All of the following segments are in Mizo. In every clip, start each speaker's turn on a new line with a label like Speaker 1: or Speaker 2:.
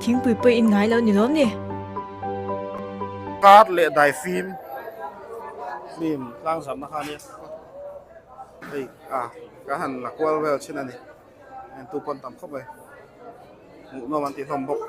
Speaker 1: Thingpui pawh in ngai lo ni lawm ni.
Speaker 2: Kar leh dai fim film tlang zarhna kha ania hei a ka han la kual vel thin a ni entu pawn tam khawp mai hmuhnawm an ti hlawm bawk.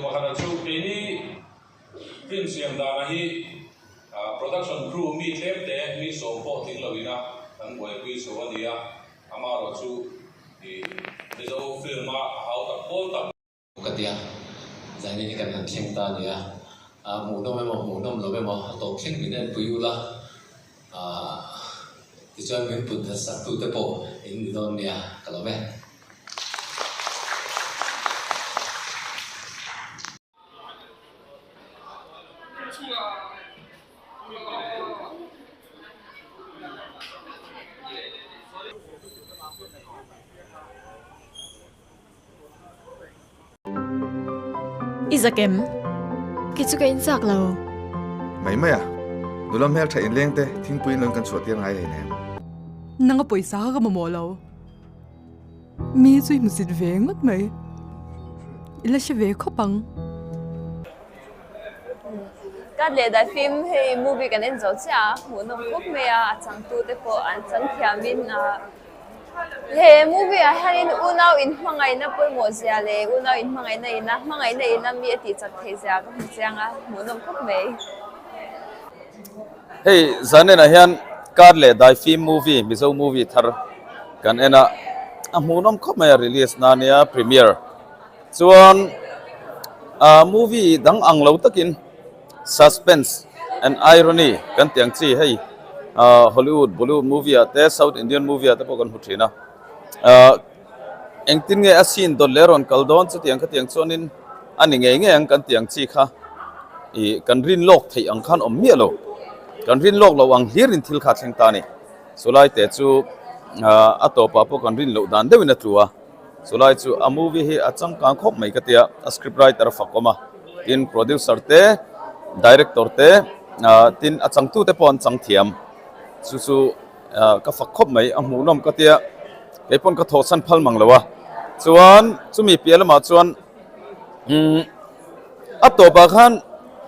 Speaker 3: Pakhat chu keini film siam dana hi production crew mi tlem te mi sawm pawh tling lo ina kan buaipui chho a ni a, amaherawh chu Mizo film a hau tak pawl tak.
Speaker 4: Ka tia, zaini hi kan han thleng ta a ni a, hmuhnawm emaw hmuhnawm lo emaw a tawp thleng min enpui ula, tichuan min put that sak tute pawh in ni dawn nia ka lo e.
Speaker 1: I zak em? Kei chu ka in chak lo.
Speaker 5: Mai mai a, nula hmeltha inleng te thingpui in rawn kan chhuah tir ngai hleinem.
Speaker 6: Nanga pawisa kha ka mamawh lo. Mi chu i hmusit ve ngawt mai. I la hre ve khawp ang.
Speaker 7: Ka leh dai film hei movie kan en zo chiah a, hmuhnawm khawp mai a, a changtute pawh an chang thiamin he movie ah hianin unau inhmangaihna pawimawh zia leh unau inhmangaihna ina hmangaihna ina mi a tih chak theih zia ka hmu chiang a, hmuhnawm khawp mai.
Speaker 8: Hei zanenah hian kar leh dai film movie Mizo movie thar kan en a, a hmuhnawm khawp mai a release na nia premiere chuan ah movie dang ang lo takin suspense and irony kan tih ang chi hei ah Hollywood Bollywood movie ah te South Indian movie ah te pawh kan hmu thin a ah engtin nge a scene dawt leh rawn kal dawn chutiang khatiang chuanin a ni ngei ngei ang kan tih ang chi kha ih kan rin lawk theih ang khan awm miah lo kan rin lawk loh ang hlir in thil kha a thleng ta a ni chulai te chu ah a tawpah pawh kan rin loh dan deuhin a tlu a chulai chu a movie hi a changkang khawp mai ka tia a script writer a fak awm a tin producer te director te ah tin a changtu te pawh an chang thiam chu chu. Ka fak khawp mai a hmuhnawm ka tia kei pawn ka thawhsan phal mang lo a chuan chumi piah lamah chuan umm a tawpah khan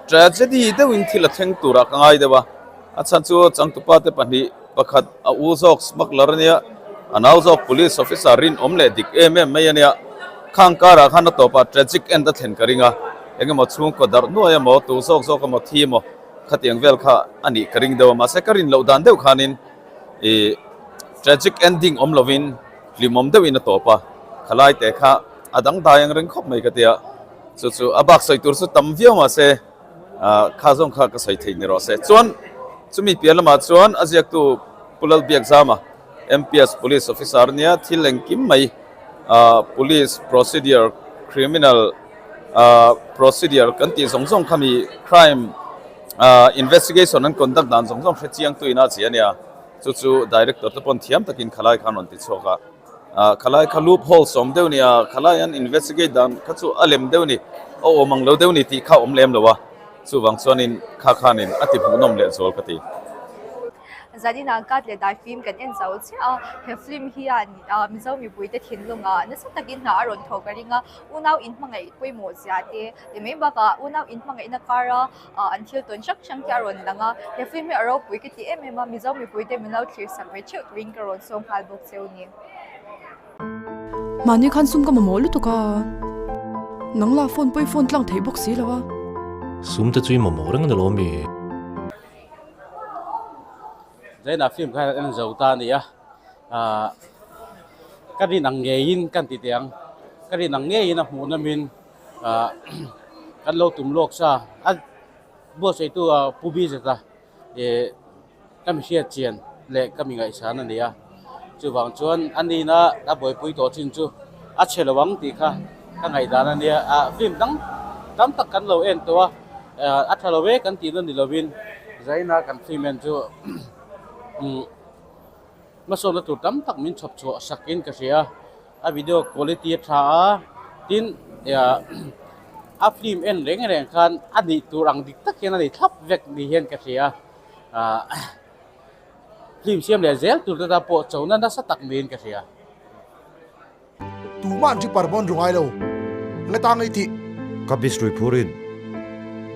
Speaker 8: tragedy deuhin thil a thleng turah ka ngai deuh a a chhan chu changtupa te pahnih pakhat a u zawk smuggler ania a nau zawk police officer rinawm leh dik em em mai ania khang karah khan a tawpah tragic end a thlen ka ring a engemaw chhungkaw darh nuai emaw tu zawk zawk emaw thi emaw. Khatiang vel kha a nih ka ring deuh a, mahse ka rin loh dan deuh khanin ih tragic ending awm lovin hlimawm deuhin a tawp a, khalai te kha a dangdai ang reng khawp mai ka tia, chu chu a bak sawi tur chu tam viau mahse ah kha zawng kha ka sawi thei ni rawh se. Chuan chumi piah lamah chuan a ziaktu Pu Lalbiakzama MPS Police Officer nia thil engkim mai ah Police Procedure Criminal ah procedure kan tih zawng zawng kha mi crime ah investigation an conduct dan zawng zawng hre chiang tu ina chi ania chu chu director te pawn thiam takin khalai khan rawn ti chhuak a ah khalai kha loop hole sawm deuh ni a khalai an investigate dan kha chu a lem deuh ni a awm ang lo deuh ni tih kha a awm lem lo a chuvang chuanin kha khanin a ti hmuhnawm leh zual ka ti.
Speaker 7: Zaninah Kat leh Dai film kan en zo chiah a, he film hian Mizo mipuite thinlungah nasa takin hna a rawn thawk a ring a, unau inhmangaih pawimawh zia te ti mai bakah unau inhmangaihna kara an thil tawn hrang hrang te a rawn lang a, he film hi a ropui ka ti em em a, Mizo mipuite min lo thlir sak ve theuh turin ka rawn sawm nghal bawk cheu ni.
Speaker 6: Mahni khan sum ka mamawh lutuk a, nang lah phone pawh i phone tlang theih bawk si lo a.
Speaker 9: Sum te chu i mamawh reng a ni lo mi?
Speaker 10: Zaina film kha en zo ta a ni a, ahh ka rin ang ngeiin kan ti teh ang, ka rin ang ngeiin a hmuh namin ahh kan lo tum lawk sa a buatsaihtu ah Pu Bizet-a ih ka mi hriat chian leh ka mi ngaihsan a ni a. Chuvang chuan a nina a buaipui tawh chin chu a chhe lo ang tih kha ka ngaihdan a nia. Film dang tam tak kan lo en tawh a, a tha lo e kan tihna ni lovin zaina kan film en chu hmasawnna tur tam tak min chhawp chhuah sakin ka hria. A video quality a tha a, tin a film en reng reng khan a nih tur ang dik tak hian a ni thlap vek ni hian ka hria. Film siam leh zel tur te ta pawh chona nasa tak niin ka hria.
Speaker 11: Tumah an tripper pawn ru ngai lo. Nge ta ngei tih?
Speaker 5: Ka bis rui phurin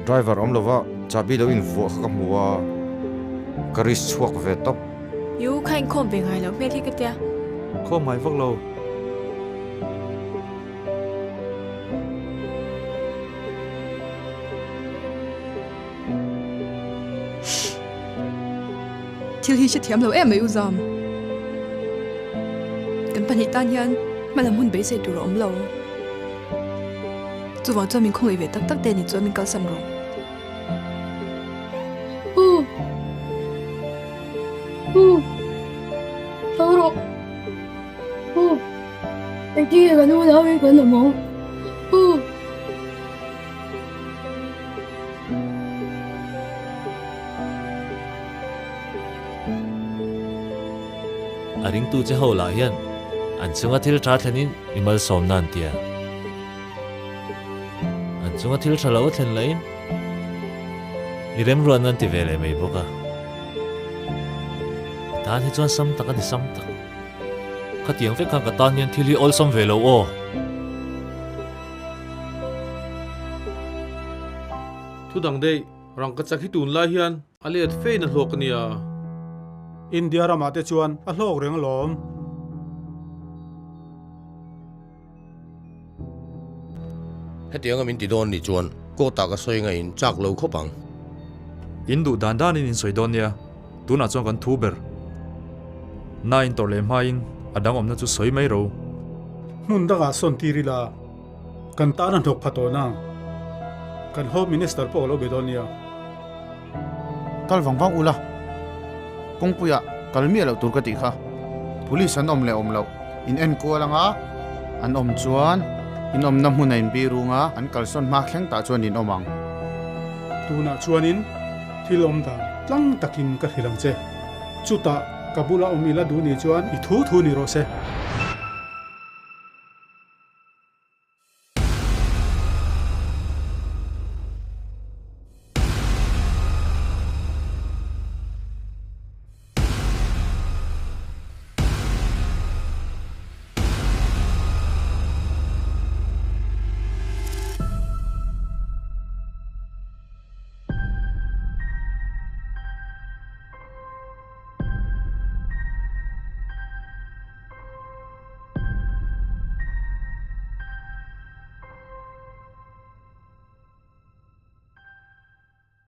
Speaker 5: driver awm lova chahbi lo invuah kha ka hmu a, ka risk chhuak ve tawp.
Speaker 1: Yu, kha inkhawm ve ngai lo hmel hi ka tia.
Speaker 12: Khawm ngai vak lo.
Speaker 6: Thil hi hrethiam lo em mai u Zam. Kan pahnih tan hian hmalam hun beisei tur a awm lo. Chuvang chuan min khawngaih ve tak tak te ni chuan min kalsan rawh.
Speaker 13: U. U. Tho rawh. U. Engtin nge kan unau in kan awm ang? U.
Speaker 9: A ringtu che ho lah hian an chunga thil tha thlenin i malsawmna an tia. An chunga thil tha lo a thlen lahin i remruatna an ti ve leh mai bawk a. I tan hi chuan sam tak a ni sam tak. Khatiang vek khan ka tan hian thil hi awlsam ve lo aw.
Speaker 12: Thu dang daih, rangkachak hi tunlai hian a let fein a hlawk a nia.
Speaker 14: India ramah te chuan a hlawk reng alawm.
Speaker 15: Hetianga min ti dawn nih chuan court ah ka sawi ngaiin chak lo khawp ang.
Speaker 12: In duh dan danin in sawi dawn nia, tunah chuan kan thu ber. Na in tawrh leh hmain a dang awmna chu sawi mai ro.
Speaker 14: Hmun dangah sawn tir ila. Kan tan a hnawk pha tawh nang. Kan Home Minister pawh a lo be dawn nia.
Speaker 16: Kal vang vang ula, kawngpuiah kal miah loh tur ka tih kha. Police an awm leh awm loh in enkual anga, an awm chuan in awmna hmun a inbih rung a, an kalsawn hma thleng tah chuan in awm ang.
Speaker 14: Tunah chuanin thil awm dan tlang takin ka hrilh ang che. Chutah ka bula awm ila duh nih chuan i thu thu ni rawh se.